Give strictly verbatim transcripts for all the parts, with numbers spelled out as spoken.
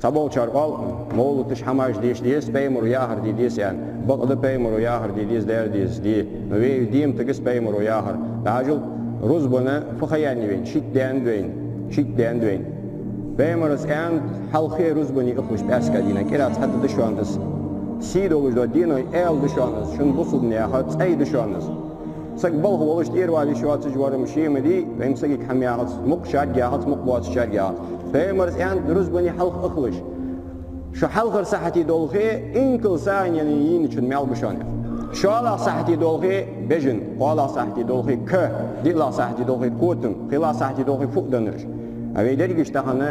Цхьаболчар оал, мовлаташ хӀамаш деша деза, пайхамара яхар де деза аьнна. Бакъда, пайхамара яхар де деза, дер деза, де. Но вай дем тагас пайхамара яхар. ДӀахо рузбана фу ха яьннай вайна, шийтта даьннад вайна, шийтта даьннад вайна. Пайхамара аьннад, хьалхе рузбане ухалаш пӀаьраска дийнахьа, кӀира цхьа да шоана из. Сий долаш дола деной аьла да шоана из, шун бусалба наьха цӀай да шоана из. Саг балха волаш тӀера вала йиш йоацаш вар-м ше ма дий, вай-м сагага хӀама яхац, мукъа шарга яхац, мукъа боацачарга яхац. Пайхамара аьннад, рузбане хьалха ухалаш. Шо хьалхарча сахьате долхе инкала сагӀийна йийначун маьл ба шоана. ШоллагӀча сахьате долхе бежан, кхоалагӀча сахьате долхе ка, диълагӀча сахьате долхе котам, пхелагӀча сахьате долхе фуъ деннараш. А вай дерригаш тахан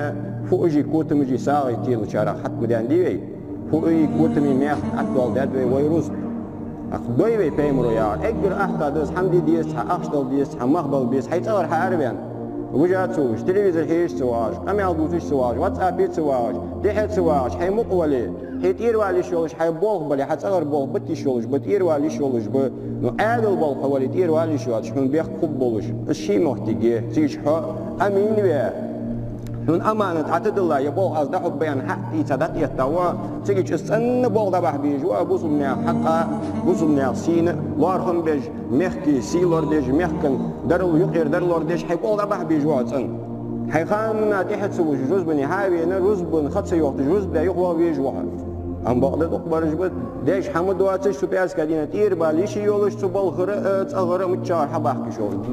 фуъаши котамаши сагӀа телачарех хьатӀа ма даьннадий вай. Фуъи котами мехка тӀадоаладаьд вай, вай рузба. Ах, дой вай пайхамара яхар. Эггара ахтардар да из: хӀама де деза хьа, ахча дала деза хьа, мах бала беза, хьай цӀагӀара хьаараваьнна, вижа ца вугаш, телевизор хьежаш ца вагӀаш, къамаьл дувцаш ца вагӀаш, ватсапе ца вагӀаш, дехьа ца вагӀаш, хьай мукъа вале, хье тӀера вала йиш йолаш хьай болх бале, хьа цӀагӀара болх бита йиш йолаш ба, тӀера вала йиш йолаш ба. Ну, Ӏаьдала болх хьо вале, тӀера вала йиш йоацаш, хьона бехк хургболаш. Из ший моттиге, цига хьо амин ве. Хьона аманат Ӏатадилла, е болх аз дӀахьоргба аьнна хьаийца дӀатӀаэтта ва, цига из цӀена болх дӀабахьа безаш ва, бусалба наьха хьакъа, бусалба наьха сийна лоархӀам беш, мехка сий лорадеш, мехка дарал юкъера дар лорадеш, хьай болх дӀабахьа безаш ва цӀена. Хьай ханна тӀехьа ца вужаш рузбане хьавена, рузбан ха ца йохийташ, рузба даь юхаваха везаш ва хьо. Ам бакъда дукхагӀбараш ба, деш хӀама доацаш, цу пӀаьраска дийнахьа тӀера бала йиш йолаш, цу балхара а, цӀагӀара а, миччахьара хьабахка йиш йолаш.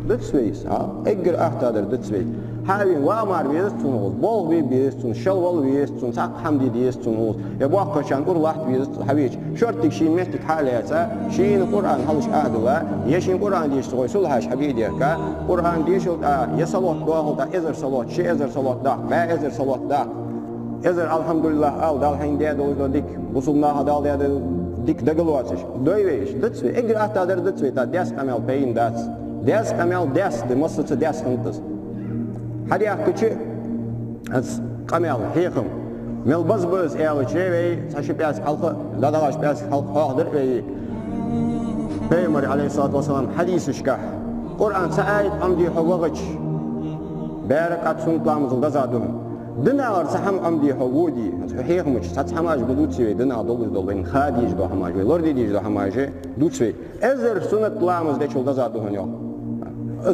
Дац вай из, хьа? Эггара ахтардар дац вай. Хьавена ва мара везац цунна укхаза, болх бе безац цунна, шелвала везац цунна, цхьаккха хӀама де дезац цунна укхаза, е боккхагӀчарна ура латта везац хьавеча. Шортига ший моттиг хьалаьца, шийна Къуръан хьалуш Ӏадала, е шийна Къуръан дешаш ца хой, сулхьаш хьабе дехка, Къуръан дешал тӀа, е салот дохал тӀа, эзар салот, ши эзар салот даха, бӀаь эзар салот даха. Эзар алхьамдулиллахӀ ала, Дала хьайна даь долаш дола дика, бусалба наха Дала даь дола дика дагалоацаш. Дой вай из, дац вай, эггара ахтардар дац вай, тӀа даьсса къамаьл пайна дац. Даьсса къамаьл даьсса да, массаза даьсса хиннад из. Хьадаьхкача, из къамаьл, хьехам мел база ба из аьлча, вай цхьа ши пӀаьраска хьалха, дӀадахача пӀаьраска хьалха хьоахадир вай Пайхамара, Ӏалайхи ссалату вассалам, хьадисашка. Къуръана цхьа аят Ӏомаде хьо вахача, бӀаь ракаӀат суннат ламазал деза да хьона. Динагара цхьа хӀама Ӏомаде хьо воде, хьо хьехамча цхьацца хӀамаш ма дувций вай, динагара долаш дола, вайна ха дезаш дола хӀамаш, вай лораде дезаш дола хӀамаш дувц вай. Эзар суннат ламаз дечул деза да хьона, йоах.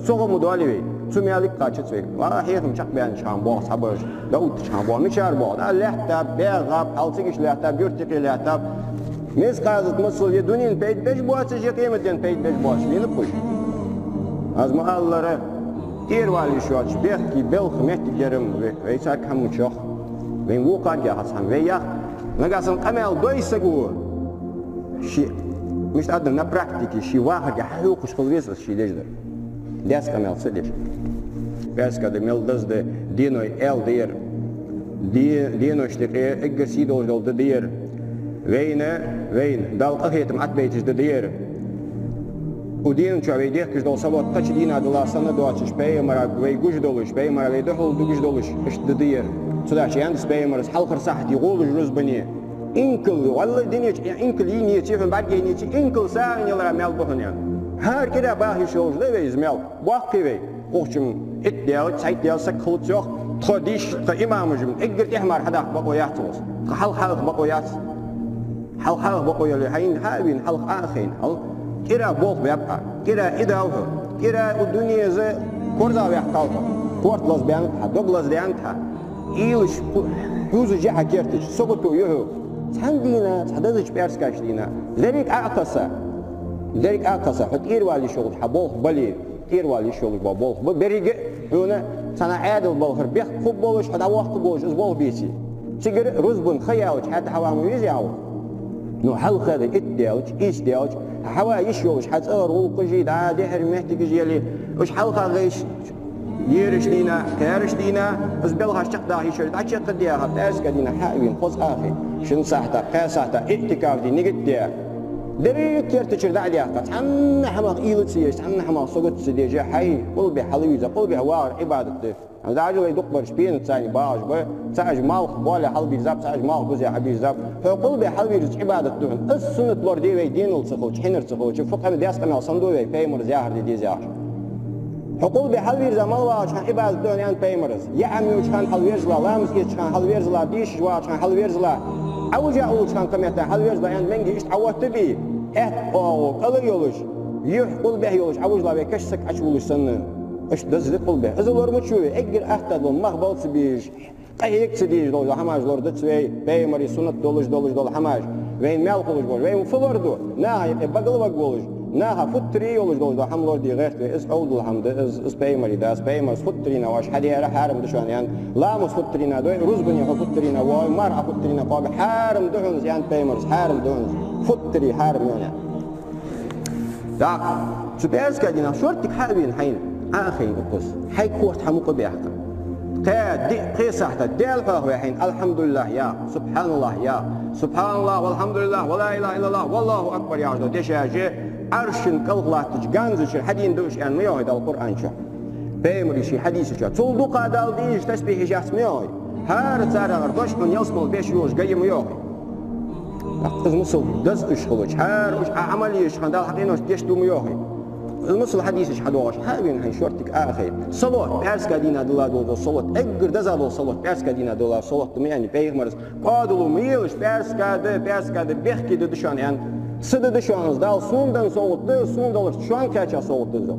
Цох ма доалий вай, цу маьлага кхачац вай. Ва хьехам чакхбаьннача хана боагӀа цхьабараш, дӀаоттача хана боагӀа, мичара боагӀа? ДӀа лаьттаб, бӀаьгӀаб, хьал цига лаьттаб, юртдикъе лаьттаб. Мискъал заррат масал е дунен пайда беш боацаш, е къематден пайда беш боацаш, венаб уж. Аз ма аллара, тӀера вала йиш йоацаш, бехке, белха моттиг яр-м вай, вай царга хӀама ма чох. Вайна вокхарга яхац хӀама, вай ях. Нагахь санна къамаьл дой саго, ший, мишта аьнна, на практике, ший вахарга хьахьокхаш хила веза из, ший деш дар. Даьсса къамаьл ца деш. ПӀаьраска да мел деза да, деной аьла да ер. Де-, деношта юкъе эггара сий долаш дола да да ер. Вайна, вайна, Дала къахетам Ӏобайташ да да ер. Укх дена чу вай дехкаш дола салот кхыча дийнахьа дилла санна доацаш, Пайхамарга вай гуш долаш, Пайхамара вай духьал дугаш долаш, иштта да да ер. Цудухьа аьннад Пайхамара: хьалхарча сахьате гӀолаш рузбане, инкал, валлахӀи, динеча инкал йийнеце, хьона бӀаргайнеце, инкала сагӀийна ялара маьл ба хьона, аьнна. ХӀара кӀира баха йиш йолаш да вай из маьл. Боаккхий вай. Укх чу итт даьлча, цхьайтта даьлча саг хилац, йоах. Тхо дийша, тха имамаша эггара тӀехьа мара хьадаккха бокъо яц укхаза. Тха хьалха хьаха бокъо яц. Хьалха хьаха бокъо яле, хьайна хьавена хьалха Ӏохайна. Хьал кӀира болх баьб Ӏа. КӀира идав хьо. КӀира укх дунен из корзагӀваьккхав хьо. Корта лазабаьннаб хьа, дог лазадаьннад хьа. Уйлаш ху-, хьувзаш я хьа керта чу, сагото я хьога. Цхьан дийнахьа, цхьа дезача пӀаьраска дийнахьа, деррига Ӏо а кхесса, деррига Ӏо а кхесса, хьо тӀера вала йиш йолаш хьа болх бале, тӀера вала йиш йолаш бола болх ба беррига а, хьона цхьан Ӏаьдала балхара бехк хургболаш, хьо дӀавоаккхаргволаш из болх беце. Цигара рузбан ха яьлча, хьаьта хьава ма везий Ӏа? Ну, хьалха дар итт даьлча, ийс даьлча, хьава йиш йолаш хьа цӀагӀара гӀулакхаш а, дӀа дехьара моттигаш а яле, уж хьалха гӀайш ераш дийнахьа, кхаьраш дийнахьа, из белхаш чакхдаха йиш йолаш, дӀачакхдаьха, пӀаьраска дийнахьа хьа а вена, хоза Ӏохайна, шин сахьата, кхаь сахьата иӀтикаф де нигат даь, деррига керта чура дӀа а даьккха, цхьанна хӀамах уйла ца еш, цхьанна хӀамах сагот ца деш, хьай къилбехьа хьалвийрза, къилбехьа вагӀар Ӏибадат да. ХӀанз даже вай дукхагӀбараш пенсияца ба, багӀаш ба, цхьабараш малх боале хьалбийрзаб, цхьабараш малх бузале хьабийрзаб. Хьо къилбехьа хьалвийрзача Ӏибадат да хьона. Из суннат лораде вай, денал ца хилча, хьинар ца хилча, фу къам-, даьсса къамаьл санна да вай, Пайхамара яхар де деза яхаш. Хьо къулбехьа хьалвийрза мел вагӀача хана Ӏибадат ду хьона, аьннад пайхамара. Яа Ӏамийча хана хьалверзалахь, ламаз эцача хана хьалверзалахь, дийшача вагӀача хана хьалверзалахь, Ӏовижа уллача хана кхы метта хьалверзалахь, аьннад, маьнги иштта Ӏовоттабе. Аьтта оагӀув кӀала йолаш, юхь къулбехьа йолаш Ӏовижалахь, вай каша саг Ӏочувуллаш санна. Иштта дазде къулбехьа. Из лорамача вай, эггара атта дола мах бала ца безаш, къахьега ца дезаш дола хӀамаш лорадац вай, пайхамара суннат долаш, долаш дола хӀамаш. Вайна мел хулаш болаш, вай фу лораду? Наха юкъе багалваргволаш, наха футтарий йолаш долаш дола хӀама лораде гӀерт вай. Из Ӏовдал хӀама да, из, из пайхамара дац. Пайхамара футтарийна воаш хьадаьр хьарам да шоана, аьннад. Ламаз футтарийна дой, рузбане хьо футтарийна воагӀе, марха футтарийна кхоабе, хьарам да хьона из, аьннад пайхамара, хьарам да хьона из. Футтарий хьарам я хьона. ТӀаккха цу пӀаьраска дийнахьа шортига хьа а вена хьайна, Ӏо а хайна укхаза, хьай корта хьа мукъа а баьккха, кхаь, диъ, кхо сахьат Даьла хьоахаве хьайна, «АлхьамдулиллахӀ» яха, «СубхьаналлахӀ» яха, «СубхьаналлахӀ, валхьамдулиллахӀ, ва ла илахӀа иллаллахӀ, валлахӀу акбар» яхаш дола дешаш, Ӏаршан кӀалха латтача ганза чура хьадийна да уж аьнна ма йоахий Дала Къуръан чу, пайхамара ший хьадиса чу. Цул дукха Далла дезаш тасбихьаш яц ма йоахий. ХӀара царагара дош хьона ялсмала беш йолаш га я ма йоахий. Из мисал деза уж хилча, хӀара уж Ӏа Ӏамал еш хана Далла хьа къиношта гешт ду ма йоахий. Из мисал хьадисаш хьадоагӀаш, хьа а вена хьайна шортига Ӏо а хайна. Салот, пӀаьраска дийнахьа дилла дола салот, эггара деза дола салот, пӀаьраска дийнахьа дилла салот да ма аьннадий пайхамара. Кхоадало ма елаш, пӀаьраска да, пӀаьраска да, бехке да шоана, аьннад. Са да шоана из, Дала сона денна совгӀат да, сона даларца шоана кхаьча совгӀат да из.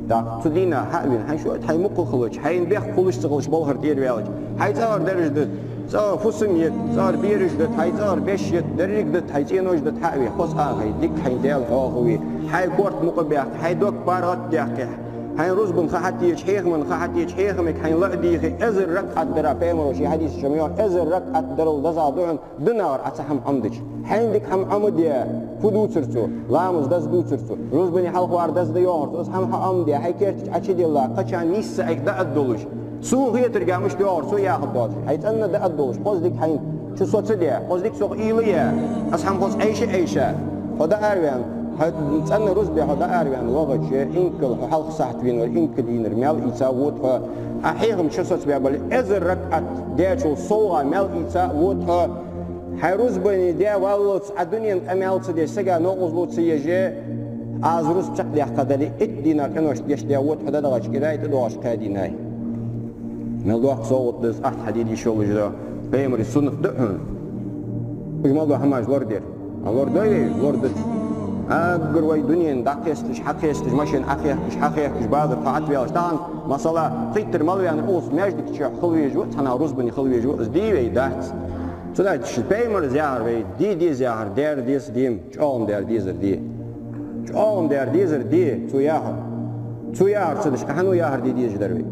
ТӀаккха цу дийнахьа хьа а вена, хьайна шортига хьай мукъа хилча, хьайна бехк хулаш ца хилча балхара тӀера ваьлча, хьай цӀагӀара дарж дита, цӀагӀара фусам йита, цӀагӀара бераш дита, хьай цӀагӀара беш йита, деррига дита, хьай цӀенош дита хьа а ве, хоза Ӏо а хай, дика хьайна Даьла хьоахаве, хьай корта мукъа а баьккха, хьай дог паргӀата а даьккха, хьайна рузбан ха хьатеча, хьехаман ха хьатеча, хьехамага хьайна ла а дийхе, эзар ракаӀат дара, пайхамара ший хьадиса чу ма йоахий, эзар ракаӀат дарал деза да хьона, динагара Ӏа цхьа хӀама Ӏомадича. Хьайна дика хӀама Ӏомаде, фу дувцар цо, ламаз деза дувцар цо, рузбане хьалхавар деза да йоахар цо, из хӀама хьаӀомаде, хьай керта чу Ӏочудилла, кхычарна нийсса Ӏайха дӀааргдолаш. Сона хетарга мишта йоахар цо яхар доацаш, хьай цӀенна дӀааргдолаш, хоза дика хьайна чу соцаде, хоза дика цох уйла е, из хӀама хоза Ӏайша а Ӏайша, хьо дӀаараваьнна, хьай цӀенна рузбе хьо дӀаараваьнна вахача, инкал хьо хьалха сахьат венавар, инкал йийнар маьл ийца вода хьо, Ӏа хьехам чу соцабаь бале, эзар ракаӀат дечул совгӀа маьл ийца вода хьо. Хьай рузбане даь валлалца Ӏа дунен къамаьл ца деш, сага новкъостал ца еш, Ӏа из рузба чакхдаьккха дале, итт дийнахьа къиношта гешт даь вода хьо дӀадахача кӀира, тӀадоагӀача кхаь дийнахьа. Мел доккха совгӀат да из, ахча хьаде йиш йолаш да, пайхамара суннат да хьона. Уж мел дола хӀамаш лораде. Ӏа лорадой вай, лорадац. Эггара вай дунен дӀакхесташ, хьакхесташ, машен Ӏохехкаш, хьахехкаш, базар тӀа Ӏотвелаш, тахан, масала, хиттар мел ваьнна, укхаза маьждига чу хила везаш ва, цхьаннахьа рузбане хила везаш ва, из де вай дац. Цудухьа ший пайхамара из яхар вай де деза яхар, дера деза де, чӀоагӀам дера дезар де. ЧӀоагӀам дера дезар де, цо яхар. Цо яхар ца деш, кхы хьан ва яхар де дезаш дар вай?